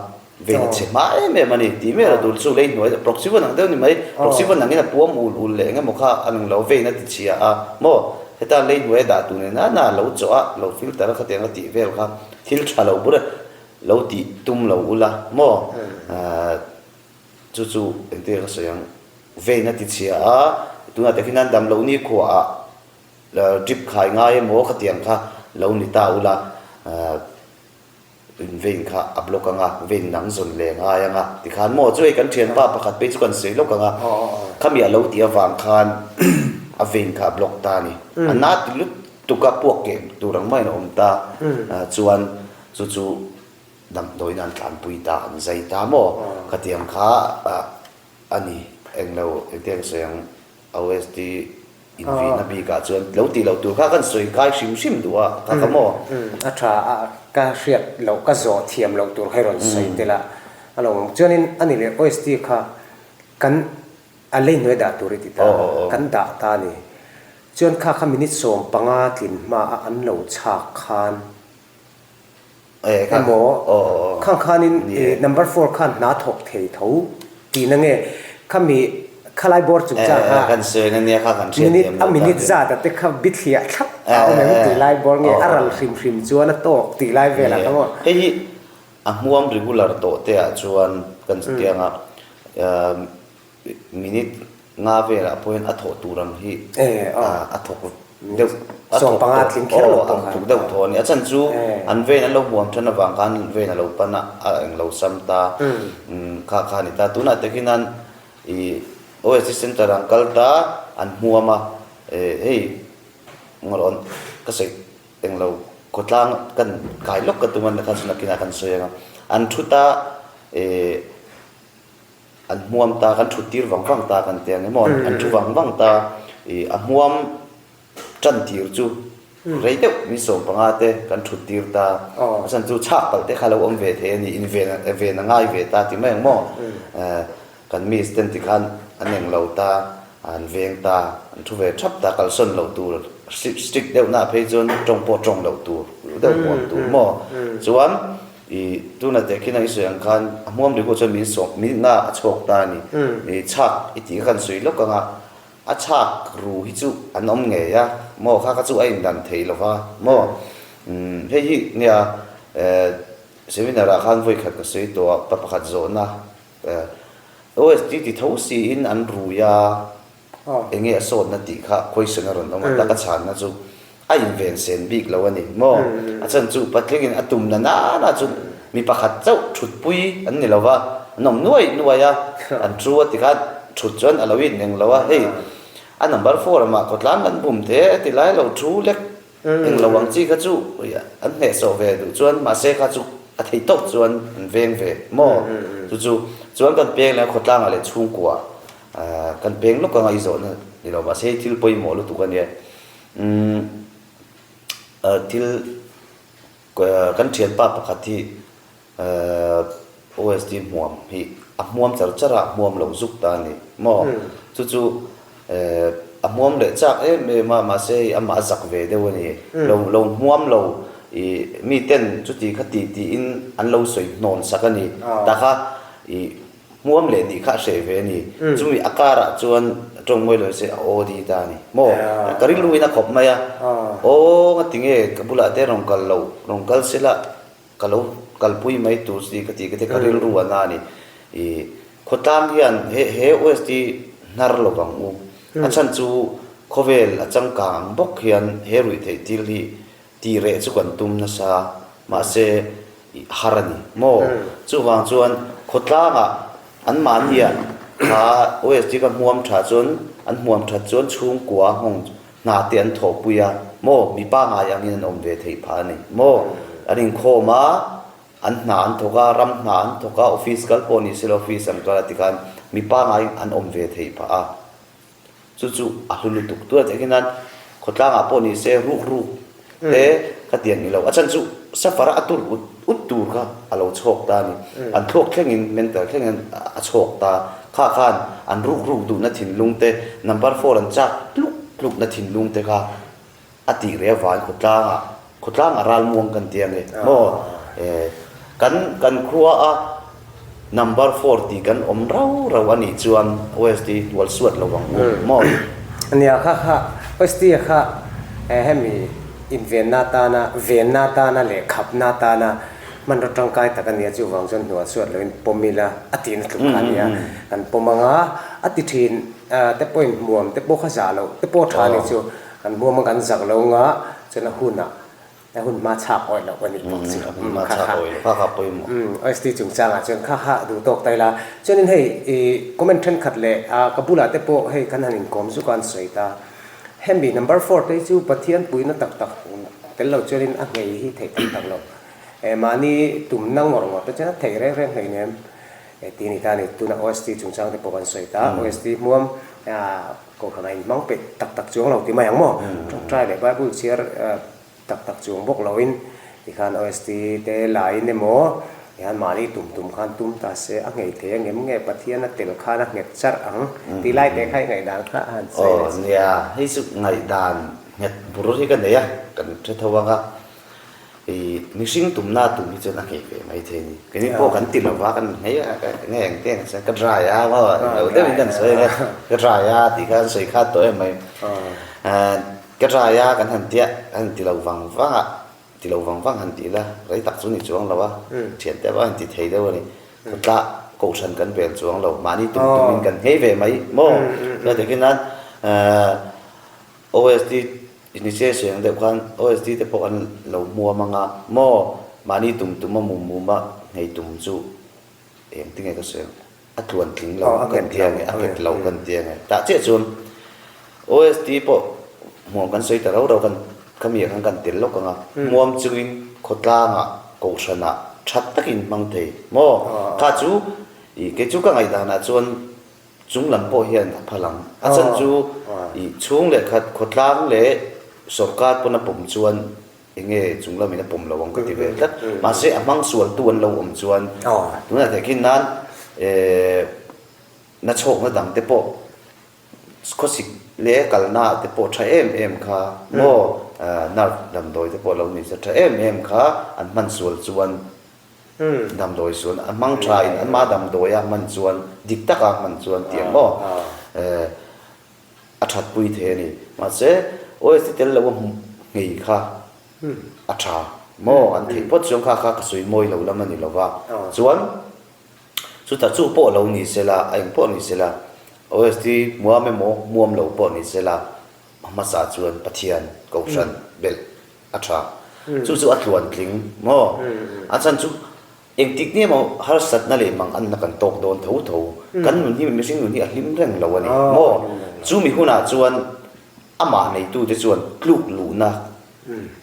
vein a chhe hma em em a ni tih miah loh tur chu lei hnuai Proxyvon ang deuh ni mai, Proxyvon angin a puam ul ul leh eng emaw kha a nung lo vein a ti chhia a maw, heta lei hnuai a dah tur nen nana lo chawh a lo filter a khatiang a tih vel kha thil tha lo bur a. Lo tih tum lo ula maw? Chu chu engtin ka sawi ang, vein a ti chhia a, tunah te khian dam loh ni khuaah drip khai ngai emaw khatiang kha lo ni ta ula, in vein kha a block ang a, vein dang zawn leh ngai ang a tikhan maw? Chu hei kan thianpa pakhat phei chu kan sawi lawk ang a, khami a lo tih avang khan a vein kha a block ta a ni. A na ti lutuk a, puak keh tur ang maiin a awm ta, chuan Chu chu damdawiin an tlanpui ta, an zai ta maw? Khatiang kha a ni. Englo, engtiang sawi ang, OSD invihna bikah chuan lo tih loh tur kha kan sawi kai hrim hrim duh a, kha kha maw? A tha a, ka hriat loh, ka zawh thiam loh tur kha i rawn sawi tel a, a lo awm. Chuanin a ni leh OSD kha kan a lei hnuai dah tur i ti ta, kan dah ta a ni. Chuan kha kha minute 15 tlin hmaah an lo chhak khan Emaw, khang khanin number four khan hna thawk thei tho tihna nge khami khalai bawr chungchang kha minute a minute zat a te kha bithliah thlap a awm em tih lai bawr nge a ral hrim hrim chuan a tawk tih lai velah kha maw. Hei hi a hmuam regular tawh te ah chuan kan chutiang a Minute nga velah pawhin a thawh tur ang hi a thawk deuh a thawk tawh ang tluk deuh thaw a ni. A chhan chu an vein an lo hmuam then avang khan vein a lo pan a, a eng lo sam ta kha kha a ni ta. Tunah te khian ih OSD center an kal ta, an hmuam a, hei ngawrh ka sawi eng lo khawtlang kan kai lawk ka tum a, kha chu nakinah kan sawi ang a. An thu ta ih. An hmuam ta, kan thut tir vang vang ta kan ti ang emaw, an thu vang vang ta i a hmuam tan tir chu rei deuh min 15 te kan thut tir ta, a chhan chu chhak palh te kha lo awm ve thei a ni, in ven ven a ngai ve ta ti mai ang maw, kan miss ten tikhan an eng lo ta, an veng ta, an thu ve thap ta, kalsawn loh tur strict deuh na phei chuan tawng pawh tawng loh tur deuh hmuam tur maw, chuan. I tuna teh khin a i sawi ang khan a hmuam ri pawh chuan min sawm min nga a chhawk ta a ni. I chhak i tih kha kan sawi lawk ang a, a chhak ru hi chu an awm ngei a maw kha kha chu a indan thei lo va maw. Umm hei hi nia seminar ah khan vawi khat ka sawi tawh a pa pakhat zawhna OSD ti tho siin an rui a. Enge a sawtna tih kha question a rawn awm a, taka chhanna chu a inven sen bik lo a ni maw? A chhan chu patlingin a tum na nana chu Mi pakhat chauh thutpui an ni lo va, an awm nuai nuai a, an thu a tikhan thut chuan a lo ineng lo a, hei a number four-ah khawtlang kan bum te a ti lai lo thu lek eng lo ang chi kha chu an hnehsawh ve duh chuan mahse kha chu a thei tawk chuan an veng ve maw chu chu chuan kan peng leh khawtlangah leh chhungkua kan peng lawk anga i zawhna ni lo mahse hei thil pawimawh lutuk a nia umm thil Kan thianpa pakhat hi OSD hmuam hi a hmuam char char a, hmuam lo zuk ta a ni maw? Chu chu a hmuam leh chak em em a, mahse hei amah a zak ve deuh a ni. Lo lo hmuam lo ih miten chuti kha ti tiin an lo sawi hnawn sak a ni. Tah kha ih Hmuam leh nih kha a hreh ve a ni. Chumi a karah chuan tawng mawi lo se a aw di ta a ni. Maw? Ka rilru in a khawp mai a. Aw nga ti nge ka bulah te rawn kal loh, rawn kal sela ka lo kalpui mai tur chi ka ti ka ti ka rilru a na a ni. Ih khawtlang hian he he OST hnar lo vang u. A chhan chu khawvel a changkang ang bawk hian he ruih theih thil hi Tih reh chu kan tum nasa, mahse i har a ni maw? Chuvang chuan khawtlangah anmahniah kha OSD ka hmuam tha chuan an hmuam that chuan chhungkua nghawng hna te an thawhpui a maw? Mi pangngai angin an awm ve theih phah a ni maw? An inkhawm a, an hna an thawk a, ram hna an thawk a, office kal pawh ni sela office an kal a tikhan mi pangngai an awm ve theih phah a. Chu chu a hlu lutuk tur a tih hian khawtlangah pawh ni se ruk ruk te ka ti ang i lo. A chhan chu safar a tur ut ut tur kha a lo chhawk ta a ni. An thluak thlengin mental thlengin a chhawk ta. Kha khan an ruk ruk duhna thinlung te number four an chak tluk tlukna thinlung te kha A tih reh avangin khawtlangah khawtlangah ralmuang kan ti ange maw kan kan khua a number four tih kan awm rau rau a nih chuan OSD hnual suat lo ang u maw. Nia kha kha OSD a kha hemi invenna atana venna atana leh khapna atana hmanraw tangkai tak a nia chuvang chuan hnual suat loin pawm ila a tihna tluk kha a nia kan pawm anga a ti thin te pawhin hmuam te pawh kha zah loh te pawh tha a nih chu. Kan hmuam a kan zak lo nga chuan a hunah a hun hma chhak awih loh a nih bawk chu. A hun hma chhak awih loh kha kha pawimawh. OST chungchangah chuan kha kha duh tawk ta ila. Chuanin hei i comment thenkhat leh ka bulah te pawh hei kan han inkawm zuk a an sawi ta. Hemi number four te hi chu Pathian puihna tak tak tel lo chuanin a nghei hi theih tak tak loh. Mahni tumna ngawr ngawr te chuan a theih reng reng hleinem. Ti ni ta a ni. Tuna OST chungchang te pawh kan sawi ta. OST hmuam Kohhran a inhmang peih tak tak chuang lo ti mai ang maw? Tawngtai leh Bible chhiar tak tak chuang bawk loin tikhan OST te laiin emaw tihan mahni tum tum khan tum ta se a nghei thei angem nge Pathian a tel khan a nghet charh ang tih lai te kha i ngaihdan kha a han sawi leh si. Aw nia, hei chu ngaihdan nghet bur hi ka nei a, kan hre tho ang a. I mihring tumna tum hi chuan a nghei ve mai thei a ni. Keini pawh kan ti lova kan nghei a, nge eng te ang ka dry a maw lo deuhin kan sawi ang e, ka dry a tih kha an sawi khat tawh em mai. Ka dry a kan han tia, kan han ti lo vang vang a, ti lo vang vang han ti ila rei tak chu ni chuang lo a, thiante pawh a han ti thei deuh a ni. Khawtlah kohhran kan vel chuang lo, mahni tum tumin kan nghei ve mai maw. Chuan nan OSD Initiation ang deuh khan OSD te pawh an lo hmuam anga maw mahni tum tum a mum mum a nghei tum chu eng tinge ka sawi ang a tluan tling lo kan ti ange a nghet lo kan ti ange tah chiah chuan OSD pawh hmuam kan sawi ta rau rau kan khami ah khan kan tel lawk anga hmuam chungin khawtlangah kohhranah tha takin hmang thei maw kha chu ih kei chu ka ngaihdanah chuan Chung lam pawh hian a phal ang. A chhan chu ih chhung leh khat khawtlang leh sawrkar pawn a pawm chuan eng nge chung lamin a pawm lo ang ka ti ve tlat. Mahse a hmang sualtu an lo awm chuan tunah theih khin nan eh na chhawkna dang te pawh khawsik leh kalna ah te pawh tha em em kha maw nerve damdawi te pawh lo ni se tha em em kha an hman sual chuan Damdawi chuan a hmang tha in ama damdawi a hman chuan dik taka a hman chuan tih ang maw a that pui thei a ni. Mahse OST tel lo a hmuh nghei kha a tha maw an theih phawt chuan kha kha ka sawi mawi lo lam a ni lo va. Chuan chutah chu pawh lo ni sela a eng pawh ni sela OST hmuam emaw hmuam lo pawh ni sela a hmasa chuan Pathian kohhran belh A tha. Chu chu a tluan tling maw? A chhan chu Engtik nge maw harsatna leh manganna kan tawk dawn tho tho. Kan nun hi mihring nun hi a hlim reng lo a ni maw? Chumi hunah chuan amah neitute chuan tluk luhna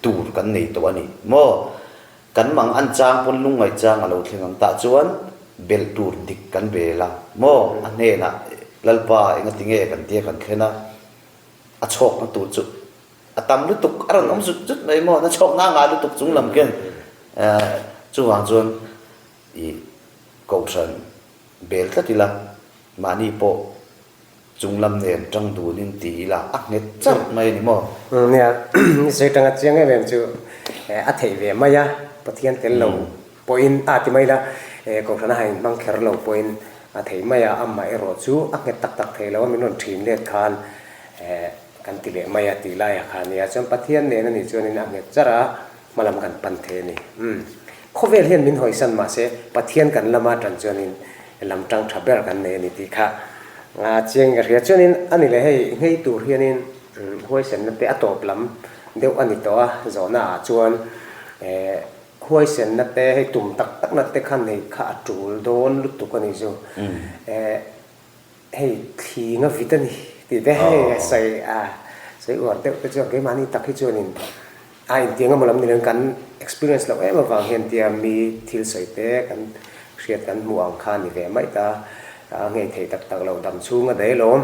tur kan nei tawh a ni maw? Kan mangan chang pawn lungngaih chang a lo thleng ang tah chuan belh tur dik kan bel a maw? A hnenah Lalpa engati nge kan tia kan thlen a, a chhawkna tur chu A tam lutuk, a rawn awm zut zut mai maw? Na chhawk nga nga lutuk chung lam khian chuvang chuan i kohhran bel tlat ila, mahni pawh chung lam nen tang dunin ti ila a nghet chauh mai a ni maw? Nia, ni sawi tanga chiang em em chu a theih ve mai a, Pathian tel lo pawhin a ti mai la, kohhran a han inhmang kher lo pawhin a theih mai a, amah erawh chu a nghet tak tak thei lo a, min rawn thin let khan Kan ti leh mai a tih laiah kha nia chuan Pathian nen a nih chuanin a nghet char a, hmalam kan pan thei a ni. Umm. Khawvel hian min hawisan mah se Pathian kan lama tan chuanin lam tang tha ber kan nei a ni tih kha chiang ka hria. Chuanin a ni leh hei nghei tur hianin huaisenna te a tawp lam deuh a ni tawh a, zawhna ah chuan huaisenna te hei tum tak tak na te kha neih kha a tul dawn lutuk a ni chu. Hei thli nga vit a ni tih te hei a sawi a sawi uar deuh te chuan keimahni tak hi chuanin a intiang emaw lam ni loin kan experience loh em avang hian tia mi thil sawi te kan hriat kan hmuh ang kha a ni ve mai ta a nghei thei tak tak loh dam chhung a daih alawm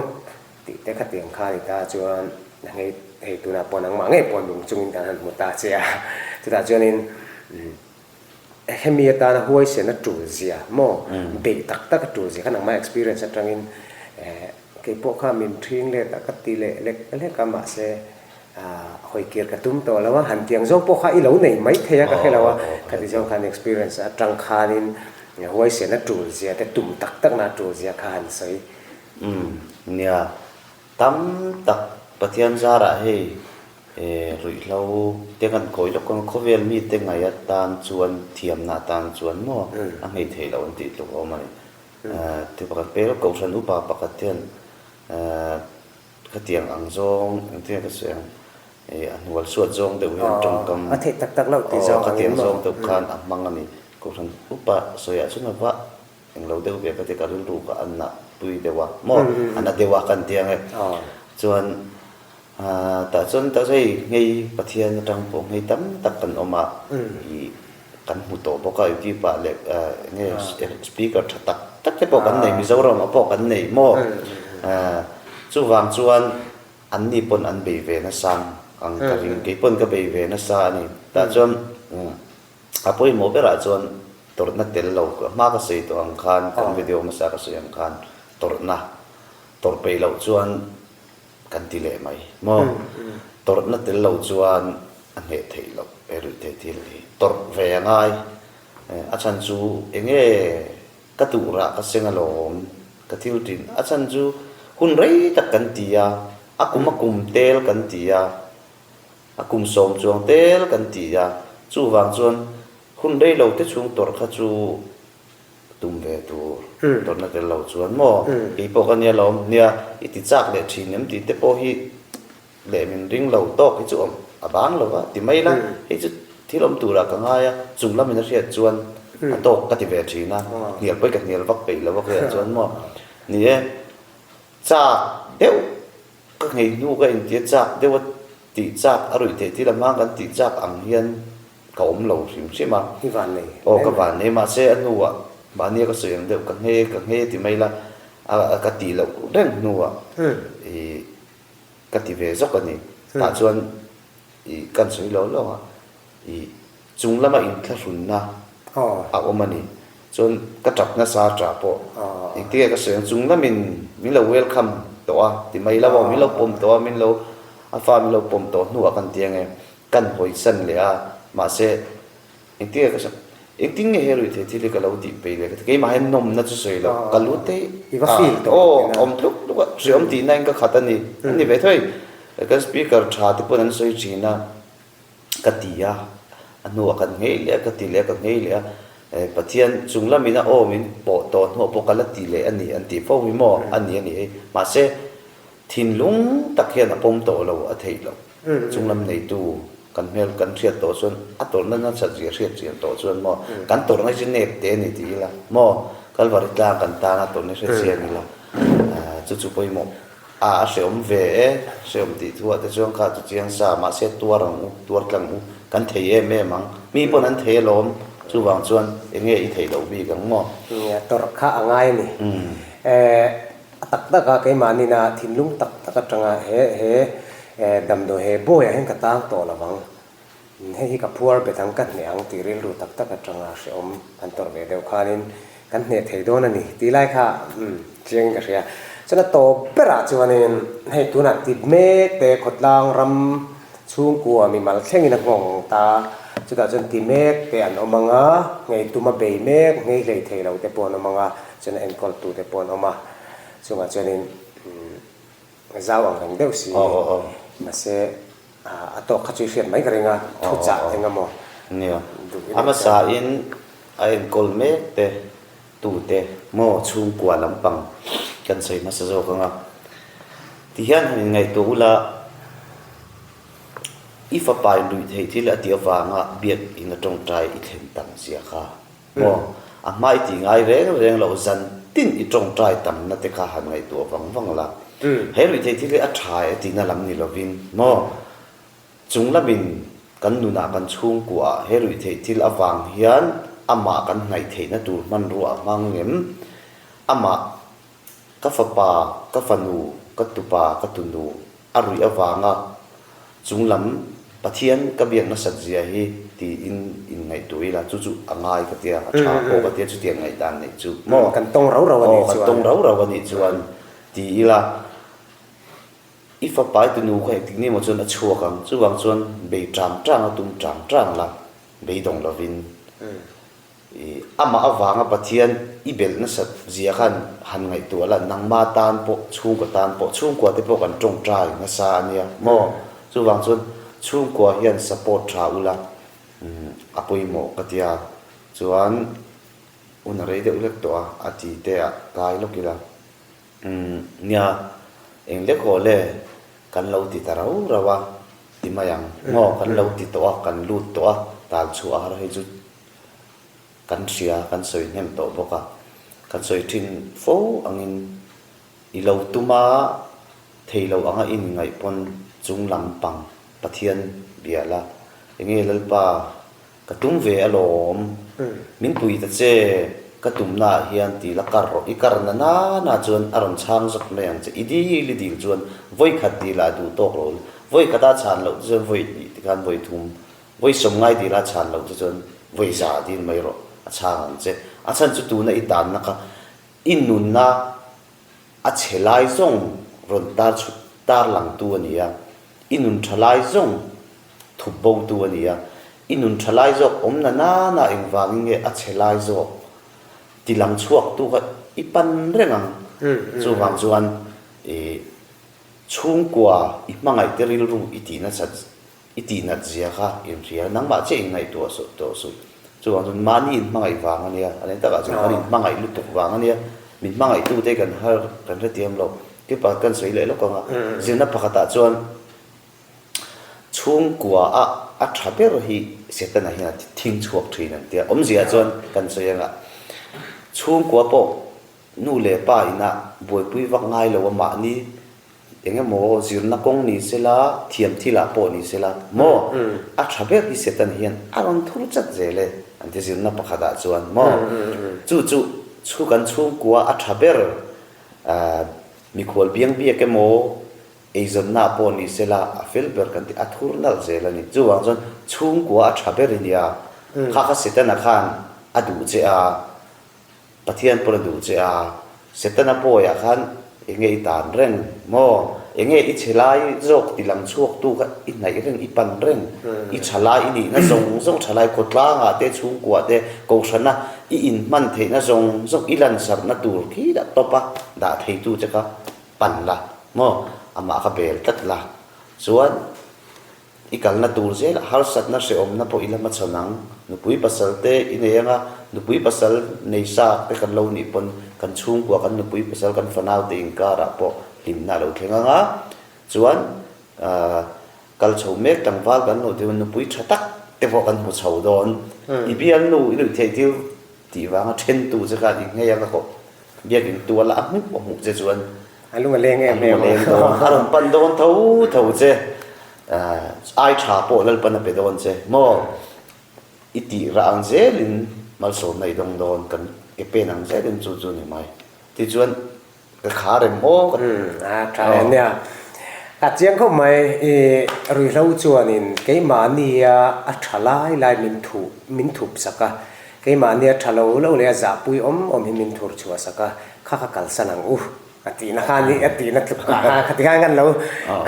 tih te khatiang kha a ni ta chuan a nghei hei tunah pawh nangmah ngei pawh nung chungin kan han hmu ta che a chutah chuanin Hemi atana huaisen a tul zia maw, beih tak tak a tul zia kha nangmah experience atangin keipawh kha min ṭhing let a ka ti leh lek lek a mahse hawikir ka tum tawh lo a, han tiang zawng pawh kha i lo nei mai thei a ka hre lo a, khati zawng khan experience atang khanin huaisen a tul zia te tum tak takna a tul zia kha han sawi. Umm nia, tam tak Pathian zarah hei Ruihhlo te kan kawi lawk ang, khawvel mite ngaih atan chuan thiamna atan chuan maw a nghei theih loh an tih tluk a awm a ni. Ti pakhat pek a, Kohhran upa pakhat hian khatiang ang zawng engtin nge ka sawi ang, a hnual suat zawng deuh hian tawngkam aw khatiang zawng deuh khan a hmang a ni. Kohhran upa sawiah chuan a va englo deuh ve ka ti ka rilru ka a na pui deuh a maw a na deuh a kan ti ang e. Chuan Tah chuan tah chuan hei nghei Pathian atang pawh nghei tam tak kan awm a, ih kan hmu tawh bawk a YouTube ah leh eng nge speaker tha tak tak te pawh kan nei Mizoram ah pawh kan nei maw chuvang chuan an ni pawn an bei ve nasa ang ka ring kei pawn ka bei ve nasa a ni tah chuan a pawimawh berah chuan tawrhna tel lo hma ka sawi tawh ang khan kan video hmasa ka sawi ang khan tawrhna tawrh peih loh chuan Kan ti leh mai maw? Tawrhna tel lo chuan a hneh theih loh e ruih theih thil hi. Tawrh ve a ngai. A chhan chu enge ka duhrah ka seng alawm ka thil tin. A chhan chu hun rei tak kan ti a, a kum a kum tel kan ti a, a kum sawm chuang tel kan ti a, chuvang chuan hun rei lo te chhung tawrh kha chu Tum ve tur tawrhna tel lo chuan maw kei pawh ka nia lawm nia i ti chak leh thin em tih te pawh hi leh min ring lo tawk hi chu awm a bang lo va ti mai la hei chu thil awm turah ka ngai a chung lamin a hriat chuan a tawk ka ti ve thin a hnial pawh hi ka hnial vak peih lo a hriat chuan maw ni e chak deuh ka nghei hnu ka intia chak deuh a tih chak a ruih theih thil a hma kan tih chak ang hian Ka awm lo hrim hrim a. I van nei. Aw ka van nei mahse a hnuah mahnia ka sawi ang deuh ka nghe ka nghe ti mai la a ka tih loh reng hnuah i ka ti ve zawk a ni. Tah chuan i kan sawi lo lo a i chung lama inthlahrunna a awm a ni. Chuan ka tap nasa tah pawh engtin nge ka sawi ang chung lamin min lo welcome tawh a ti mai lo a min lo pawm tawh a min lo a fa min lo pawm tawh hnuah kan ti ang e. Kan hawisan leh a, mahse engtin nge ka hre, engtin nge he ruih theih thil hi ka lo tih peih leh ka ti, keimah hian nawmna chu sawi lo, ka lu te I va feel tawh aw awm tluk tluk a, hreawm tihna in ka khat a ni, a ni ve tho hei, kan speaker tha te pawn an sawi thin a, ka ti a, a hnuah kan nghei leh a, ka ti leh a, ka nghei leh a, Pathian chung lamin a aw min pawh tawh hnuah pawh ka la ti leh a ni an tih fo hi maw, a ni a ni hei, mahse thinlung tak hian a pawm tawh lo a theih loh. Chunglam neitu Kan hmel kan hriat tawh chuan a tawrhna nasat zia hriat chian tawh chuan maw kan tawrhna hi chu nep te a ni ti ila maw Kalvari tlang kan tana tawrhna hriat chian ila chu chu pawimawh a a hrehawm ve e hrehawm tih thu ah te chuan kha chu chiang sa mahse tuar ang u tuar tlang u kan thei em em ang mi pawn an thei alawm chuvang chuan eng nge i theih loh bik ang maw. Nia tawrh kha a ngai a ni. A tak tak a keimahnin a thinlung tak tak atanga he he damdawi he bawiah hian ka tang tawh lo vang. Hei hi ka phuar bet ang ka hneh ang tih rilru tak tak atanga hrehawm kan tawrh ve deuh khanin kan hneh thei dawn a ni tih lai kha chiangin ka hria. Chuan a tawp berah chuanin hei tunah ti mek te khawtlang ram chhungkua mimal thlengin a nghawng ta chutah chuan ti mek te an awm ang a, nghei tuma bei mek, nghei hlei thei lo te pawh an awm ang a. Chuan a enkawltu te pawh an awm a, chungah chuanin zau ang reng deuh si mahse a tawk kha chu i hriat mai ka ring a, thuchah eng emaw Nia, a hmasain a enkawl mek te tute maw chhungkua lampang kan sawi hmasa zawk ang a, tihian han inngaihtuah ula i fapa in ruih theih thil a tih avanga biak in a tawngtai i thlen tam zia kha. Maw? A hma i tih ngai reng reng loh zan tin i tawngtai tamna te kha han ngaihtuah vang vang la. He ruihtheih thil hi a tha e tihna lam ni lovin maw? Chung lamin kan nunah kan chhungkuaah he ruihtheih thil avang hian amah kan hnaih theihna tur hmanrua a hmang ngem? Amah Ka fapa, ka fanu, ka tupa, ka tunu a ruih avanga chunglam Pathian ka biak nasat zia hi tiin inngaihtuah ila, chu chu a ngai ka tia, a tha pawh ka tia chutiang ngaihdan neih chu maw? Kan tawng rau rau a nih chuan. Kan tawng rau rau a nih chuan ti ila, i fapa i tunu kha engtik ni emaw chuan a chhuak ang, chuvang chuan bei tang tang a tum tang tang la, beidawng lovin. I amah avanga Pathian i belh nasat zia khan han ngaihtuah la, nangma tan pawh, chhungkaw tan pawh, chhungkua te pawh kan tawngtai nasa a nia maw? Chuvang chuan chhungkua hian support tha ula a pawimawh ka tia, chuan hun a rei deuh hlek tawh a, a ti te ah kai lawk ila. Umm nia, eng lek haw le, kan lo ti ta rau rau a ti mai ang maw? Kan lo ti tawh a, kan lut tawh a, tal chhuah har hei chu Kan hria, kan sawi hnem tawh bawk a, kan sawi thin fo angin i lo tum a, thei lo anga i inngaih pawn chung lam pang Pathian bia la, enge Lalpa ka tum ve alawm, min pui ta che, ka tumna ah hian ti la kar rawh, i kar na nana chuan a rawn chhang zawk mai ang che, i dil i dil chuan vawikhat dil ah duh tawk lo, vawikhat a chhan loh te chuan vawi hnih tikhan vawi thum Vawi sawmngai dil a chhan loh che chuan vawi za dil mai rawh, a chhang ang che. A chhan chu tuna i tanna kha i nunna a chhe lai zawng rawn tar chhut tar langtu a ni a, i nun tha lai zawng thup botu a ni a, i nun tha lai zawk awm na nana engvangin nge a chhe lai zawk ti lang chhuaktu kha i pan reng ang. Chuvang chuan i chhungkua i hmangaihte rilru i tih nasat I tihnat zia kha inhria, nangmah chiah in ngaihtuah suh tawh suh. Chuvang chuan mahni in hmangaih vang a nia, a ni takah chuan kan in hmangaih lutuk vang a nia, min hmangaihtute kan har kan hrethiam lo. Thil pakhat kan sawi leh lawk ang a, zirna pakhatah chuan chhungkua a a tha ber hi Setana hian a thing chhuak thin an tia. Awmzia chuan kan sawi ang a, chhungkua pawh nu leh pa inah buaipui vak ngai lo a mahni Eng emaw zirna kawng ni sela, thiam thilah pawh ni sela maw? A tha ber hi Satan hian a rawn thur chat zel e an ti zirna pakhatah chuan maw? Chu chu chu kan chhungkua a tha ber mikhual biang biak emaw eizawnna pawh ni sela a fel ber kan ti a thur nalh zel a ni. Chuvang chuan chhungkua a tha ber i nia, kha kha Setana khan a duh che a, Pathian pawn a duh che a, Setana pawiah khan enge i tan reng maw? Enge i chhe lai zawk ti lam chhuaktu kha i hnaih reng, i pan reng, i tha lai i nihna zawng zawng tha lai khawtlangah te, chhungkuah te, kohhrana i inhman theihna zawng zawng i lansarhna tur khi dah tawp a, dah theitu che kha pan la maw? Amah kha bel tlat la chuan I kalna tur zelah harsatna hrehawmna pawh i la hmachhawn ang. Nupui pasal te i nei anga, nupui pasal nei sa te kan lo nih pawn kan chhungkua kan nupui pasal kan fanau te inkarah pawh hlimna a lo thleng anga, chuan aah. Kal chho mek tlangval kan lo deuh a, nupui tha tak te pawh kan hmu chho dawn. I bialnu i nuih theih thil tih vanga thentu che khan i nghei a ka kawh biakin tuala a hmuh a hmuh che chuan a lung a leng em em a leng dawn a rawn pan dawn tho tho che ai tha pawh Lalpan a pe dawn che maw i tih rah ang zelin malsawmna i dawng dawn kan ke pen ang zelin chu chu ni mai tichuan Ka kha rem aw ka ti. A tha em nia. A chiang khawp mai i ruihhlo chuanin keimahnia a tha lai lai min thuh min thup sak a, keimahnia tha lo lo leh a zahpui awm awm hi min thur chhuah sak a, kha kha kalsan ang u a tihna kha ni a tihna tluk ah khan khati khan kan lo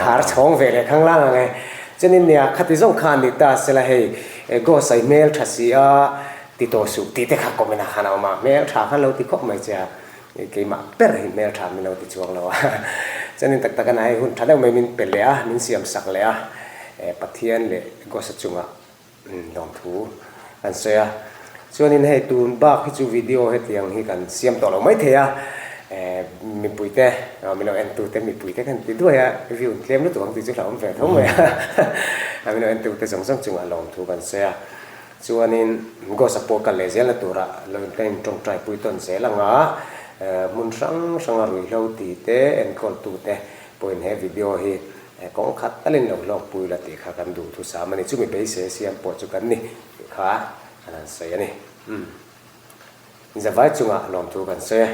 khar chhawng ve leh khang lang ang e. Chuanin nia khati zawng khan ni ta sela hei Ghost ai hmel tha si a ti tawh suh tih te kha comment ah khan a awm a, hmel tha khan lo ti khawp mai che a. Keimah ber hi hmeltha min lo ti chuang lo a, chuanin tak tak a hei hun tha deuh mai min pe leh a, min siam sak leh a, Pathian leh Gosa chungah lawmthu kan sawi a. Chuanin hei tun bak hi chu video hetiang hi kan siam tawh lo maithei a, mipuite min lo entute mipuite kan ti duai a, view tlem lutuk ang tih chu hlauhawm ve tho mai a, min lo entute zawng zawng chungah lawmthu kan sawi a. Chuanin Ghost-a pawh kal leh zelna turah lo in ka in tawngtai pui tawn zel ang a, hmun hrang hranga ruihhlo ti te, enkawltu te pawhin he video hi kawng khat talin lo hlawk pui la tih kha kan duh thusam a ni. Chumi beisei siam pawh chu kan ni tih kha kan han sawi a ni. Umm. Zavai chungah lawmthu kan sawi e.